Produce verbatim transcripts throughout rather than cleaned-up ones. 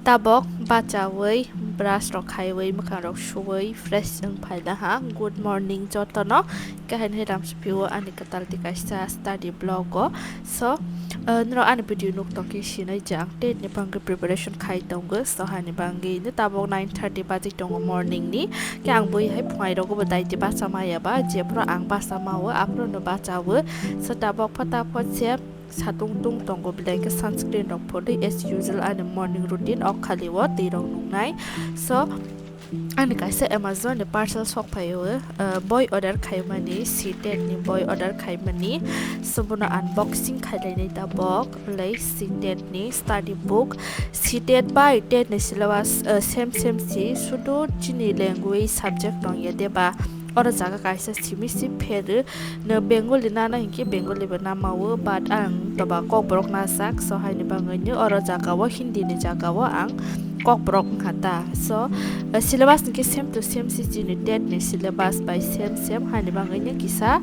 Tabok bachawi, brush rok khaiwi, mwkhang rok suwi, fresh wng phaina ha. Good morning jotono. Khe haino hai ram siphiwo ani kwtal twi kaisa study vlog o. So, uh, norok ani video nuk tongkhe sinai je ang tet ni bangwi preparation khai tongo. So, hani bangwi no tabok nine thirty baji tongo morning ni. Khe ang bui hai phunai rogo bo daiti bacha maya ba, jephuru ang bacha mao, aphuru no bachawo. So, tabok phota phot se satung tung tongo, belai khe sunscreen rok photwi as usual ani morning routine o khali o twi rok nungnai. So, ani kaisa Amazon ni parcel sok phaio, uh, boi order khaimani, C tet ni boi order khaimani. So, bono unboxing khailainai tabok, belai C tet ni study book. C tet bai tet ni syllabus, uh, same same si, sudu chini language subject tongya deba. Oro jaga kaisa simi si pheru. No Bengali nana hinkhe Bengali bo namao, but ang toba Kokborok najak, so haini bagwi no oro jaga o Hindi ni jaga o ang Kokborok wngkha ta. So, eh, syllabus hinkhe same to same si chini tet ni syllabus bai same same, haini bagwi no kisa,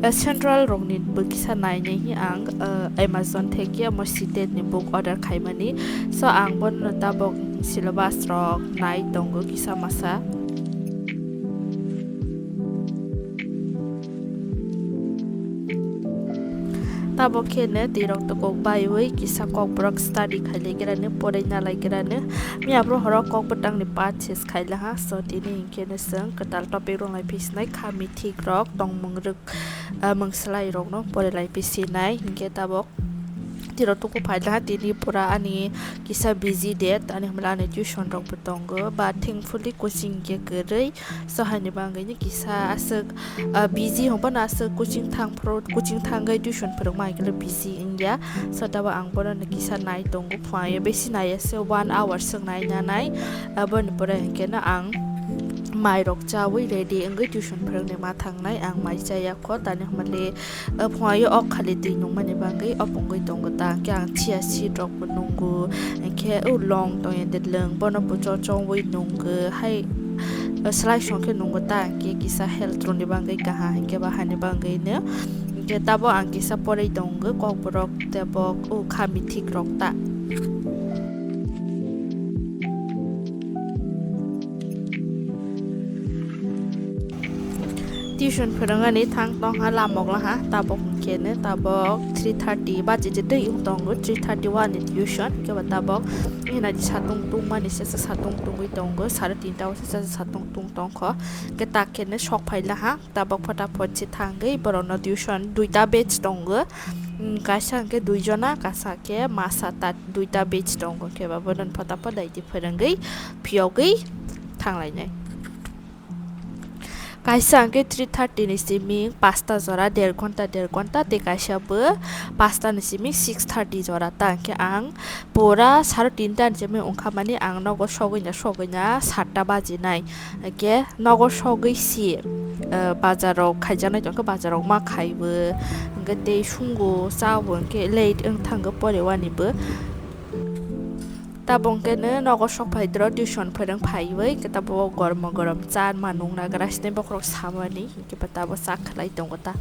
eh, central rok ni bo kisa nainai hi ang, eh, Amazon theke omo C tet ni book order khaimani. So, ang bono tabok syllabus rok nai tongo kisa masa. Tabok khe no twi rok tokok baiwi kisa Kokborok study khai lai khe rani, porai na lai khe rani. Miya bro horo Kokbwtang ni part ses khai laha, so tini hinkhe no chwng kwtal topic rok lai phi sinai, kha mithik rok, tongmung rok, ah, mungslai rok no porai lai phi sinai hinkhe tabok. Tiro tuku phai laha tini pura ani kisa busy date, ani hwnba ani tuition rok bo tongo, but thankfully coaching hinkhe kwrwi, so haini bagwi no kisa aswk, ah, busy hwnba no aswk coaching thang phuru, coaching thangwi tuition phwrwngma hinkhe busy wngya. So tabo ang bono no kisa nai tongo, phuaio besi naiya se one hour swk nai nanai, aboni pore hinkhe no ang mai rok chawi ready wngwi tuition phwrwngni ma thangnai, ang mai chaya kho tani hwnba le. O phungo o khali twi nungmani bagwi o pungwi tongo ta, hwnkhe ang chia seed rok bo nungo, hwnkhe o long tongya de lwng bono bo chochongwi nungo, hai slai song khe nungo ta, hwnkhe kisa health rokni bagwi kaham, hwnkhe bahani bagwi no, hwnkhe tabo ang kisa porwi tongo Kokborok tei bo o kha mithik rok ta. Tuition phwrwngani thang tongkha lamok laha, tabok hwnkhe no tabok three thirty baji je twi wng tongo, three thirty one ni tuition, hwnkhe ba tabok hinadi satung tungmani sesa satung tungwi tongo, sare tinta o sesa satung tung tongkho, hwnkhe tak khe no sok phai laha, tabok phota phot se thangwi borokno tuition duita batch tongo, mm, kaisa hwnkhe duijona, kaisa khe masa ta duita batch tongo, hwnkhe ba bono phota phot daiti phwrwngwi phiyogwi thanglainai. Kaisa hwnkhe three thirty ni simi pasta jora, der ghonta, der ghonta, tei kaisa bo pasta ni simi six thirty jora. Ta hwnkhe ang pura saro tinta ni simi wngkha mani ang nogo sogwi na, sogwi na satta bajinai. Hwnkhe nogo sogwi si, eh, bazar rok khaijaknai tongkhe bazar rok ma khaibo, hwnkhe tei sungo chabo hwnkhe late wng thango pore wani bo. Tabok hwnkhe no nogo sok phai doro tuition phwrwng phaiwi, hwnkhe tabok gormo gorom cha ma nung nagra sini bokhorok samani, hwnkhe ba tabok cha khlai tongo ta.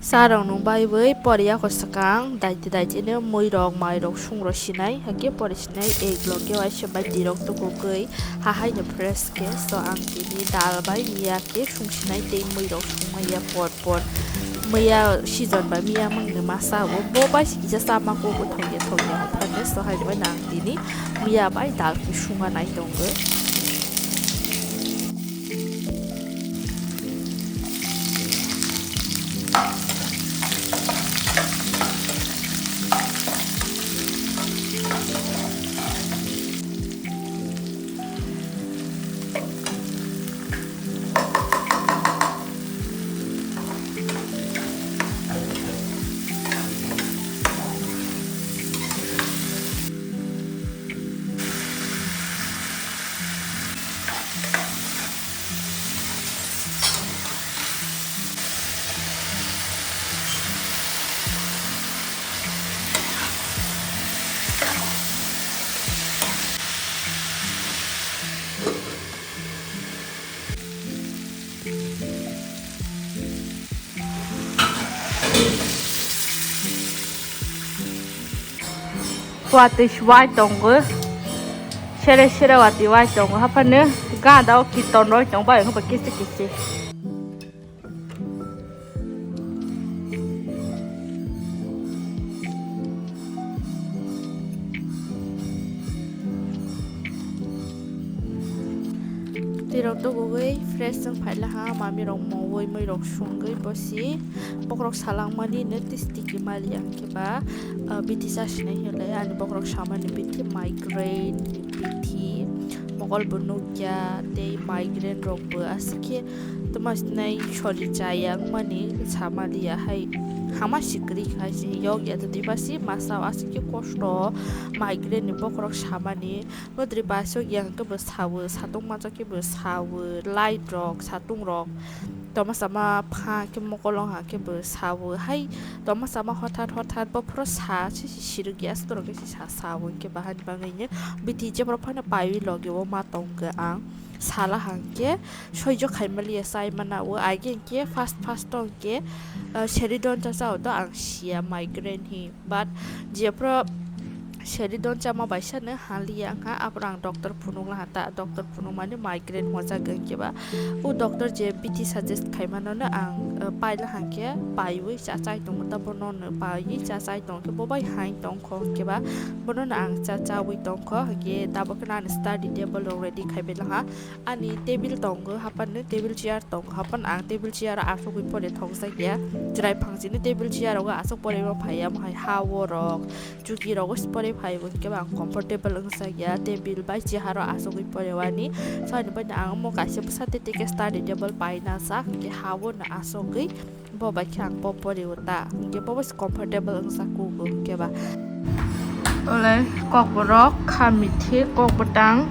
Cha rok nung baiwi poriya kho swkang daiti daiti no mui rok mai rok sung rok sinai, hwnkhe pori sinai egg rok khe waisa bai twi rok tukugwi ha hai no fresh khe. So ang tini dal bai miya khe sung sinai tei mui rok sung maya por por. Miya season ba miya mangni masa o bo bai si kisa chama ko bo thongya thongya thangni so hai bai nang tini miya bai dal khe sunga nai tongo. Watwi swbai tongo. Sere sere watwi wai tongo. Haphano gada o kiton roi tongo bai wngkha kisi kisi. Twi rok tubugwi fresh wng phaila ha, mami rok mowui mui rok sungwi bosi. Bokrok salangmani no tistiki mali ang khe ba, ah, bithi cha sinai hinle ani bokrok samani bithi migraine ni bithi, mokol bo nukya tei migraine rok bo aswk khe tamo sinai sori chaya wngmani samaliya hai hama sikri khai se yokya tei basi masa o aswk khe kosto migraine ni bokrok samani. Nodri basok yang khe bo sawo, satung machok khe bo sawo, light rok, satung rok, toma sama pha khe mokolong ha khe bo sawo. Hai toma sama hothat hothat bophoro sa se sirikya, aswk khe se sa sawo khe bahani bagwi bithi jebro phano paiwi logi o ma tongkha ang. Sala hangkhe soijo khaimaliya chai mana o, age hwnkhe first first o hwnkhe, ah, Seridon cha cha o to ang sia migraine hi. But jephru Seridon chama baisano haliya wngkha, aphuru ang doctor phunukla ha ta, doctor phunukmani migraine hojak wngkhe ba. O doctor je bithi suggest khaimano no ang, eh, paila hangkhe paiwi cha chai tongo, ta bono no paiwi cha chai tongkhe bo bai hai tongkho hwnkhe ba, bono no ang cha chawi tongkho hwnkhe tabuk khe ani study table rok ready khaibai laha. Ani table tongo, hapan ni table chair tongo, hapan ang table chair o asugwi pore thokjak ya. Chwrai phang chini table chair rogo asuk pore ma phai ya, mohai ha o rok, chuki rogo se pore phai bo, hwnkhe ba ang comfortable wngjak ya, table bai chair o asugwi pore wani. So ani bai ang omo kaisa bwsa tei tei khe study table pai na jak, hwnkhe ha o no asugwi. Bo bai khe ang bo pori o ta, hwnkhe bo bai se comfortable wngsa kugo hwnkhe ba. Ole kokborok kha mithi kok bwtang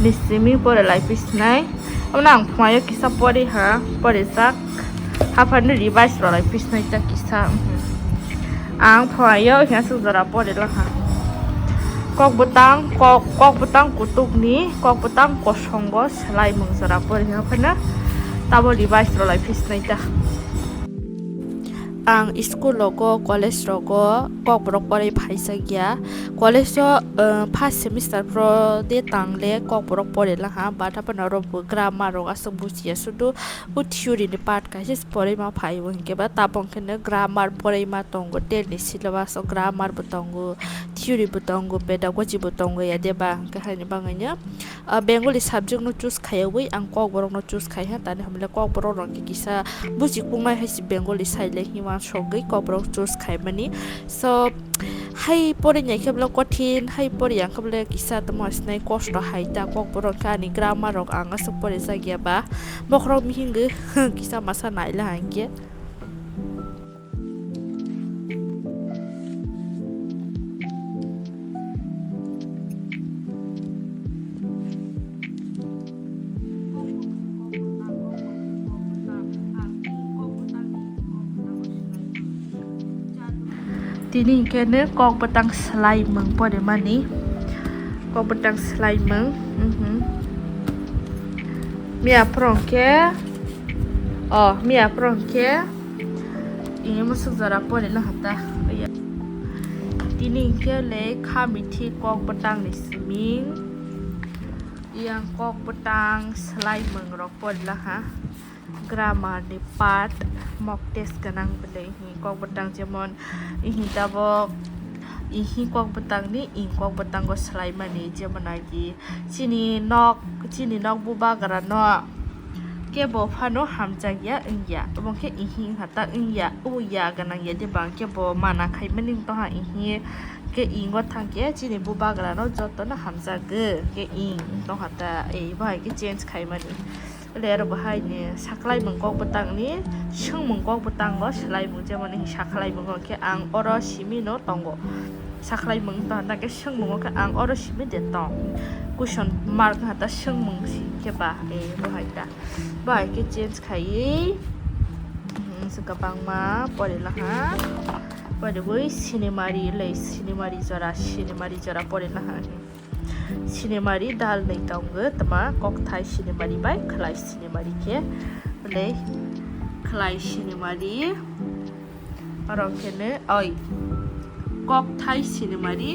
ni simi pore lai pisnai. Omo ang phuaio kisa pori ha, pori jak. Haphar ni revise rw lai pisnai ta kisa. Ang phuaio hwnkhe aswk jora pori lang ha. Kok bwtang, kok, kok bwtang kutuk ni, kok bwtang kosongo swlai mung jora pori ha phano tabo revise rw lai pisnai ta. Ang school rogo, college rogo kokborok porwi phaijak ya. College o, uh, first semester pro de tangle kokborok pore laha, but haphano oro bo grammar rok aswk bujiya, sudu o theory ni part kaisa se porwi ma phai o, hwnkhe ba tabok khe no grammar porwi ma tongo, ten ni syllabus o grammar bo tongo, theory bo tongo, pedagogy bo tongo ya de ba, hwnkhe haini bagwi no ah, Bengali subject no choose khaiwi ang kokborok no choose khai ha, tani hamle kokborok rok khe kisa buji kungnai hai se Bengali sai le hinwi uansukgwi kokborok choose khai mani. So hai porina khe bole kothin, hai pori ang khe bole kisa tamo sinai kosto hai ta kokborok khe ani grammar rok ang aswk pori jak ya ba bokhorok mihingwi kisa masa nai le hang khe. Tini hwnkhe no kok bwtang swlai mung porimani, kok bwtang swlai mung, mhm. Miya phwrwng khe, oh, miya phwrwng khe, ini musuk jora pori no hata. Tini hwnkhe le kha mithi kok bwtang ni siming, yang kok bwtang swlai mung rok pori laha. Grammar ni part, mock test gwnang bwlwi hi kok bwtang, jemon ihi tabok ihi kok bwtang ni ing kok bwtango swlai mani, jemon agi chini nok, chini nok bubagra no kebo phano hamjak ya wngya, omo khe ihi wngkha ta wngya, o ya gwnang ya de bang kebo mana khai mani wng tongha, ihi khe ing o thang khe chini bubagra no joto no hamjak gwi khe ing wng tongha ta, ei bo hai khe change khai mani. Ler bo hai ni saklai mung kok bwtang ni, swngmung kok bwtang bo swlai mung, jemon ni saklai mung khe ang oro simi no tongo, saklai mung wngkha ta khe swngmung khe ang oro simi de tong, question mark wngkha ta swngmung si khe ba, e bo hai ta, bo hai khe change khaiwi, hmm, swkha bangma pori laha, pori bui sinimari le sinimari jora, sinimari jora pori laha. Sinimari dal nwi tongo, tama kokthai sinimari bai khwlai sinimari khe, le khwlai sinimari, oro khe ne, oi, kokthai sinimari,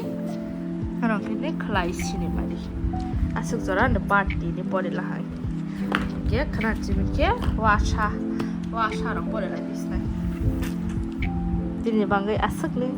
Ano khe ni khlai sini mari. Aswk jora ni party ni pore lahai. Khe khana chini khe wasa, wasa rok pore lai bisnai. Tini bangwi aswk ni.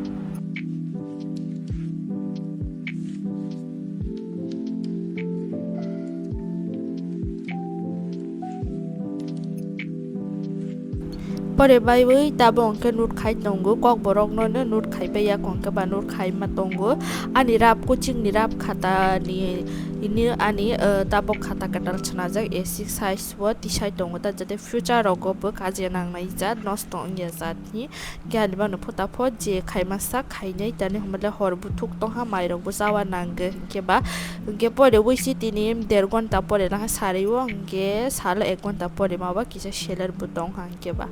Pore baiwi tabuk hwnkhe note khai tongo, kokborokno no note khai pai ya, hwnkhe ba note khai ma tongo. Ani rap, coaching ni rap khata ni, ini ani, eh, tabuk khata kwtal swnajak A six size o tisai tongo, ta jate future rogo bo kaje nangnai jat, nosto wngya jat ni. Khe ani bano phuta pho je khaimasa khainai tani hwnba le hor buthuk tongkha, mairok bo chawa nangkhe, hwnkhe ba, hwnkhe pore wisi tini der ghonta pore nangkha sari o, hwnkhe salo ek ghonta pore ma ba kisa seler bo tongkha, hwnkhe ba.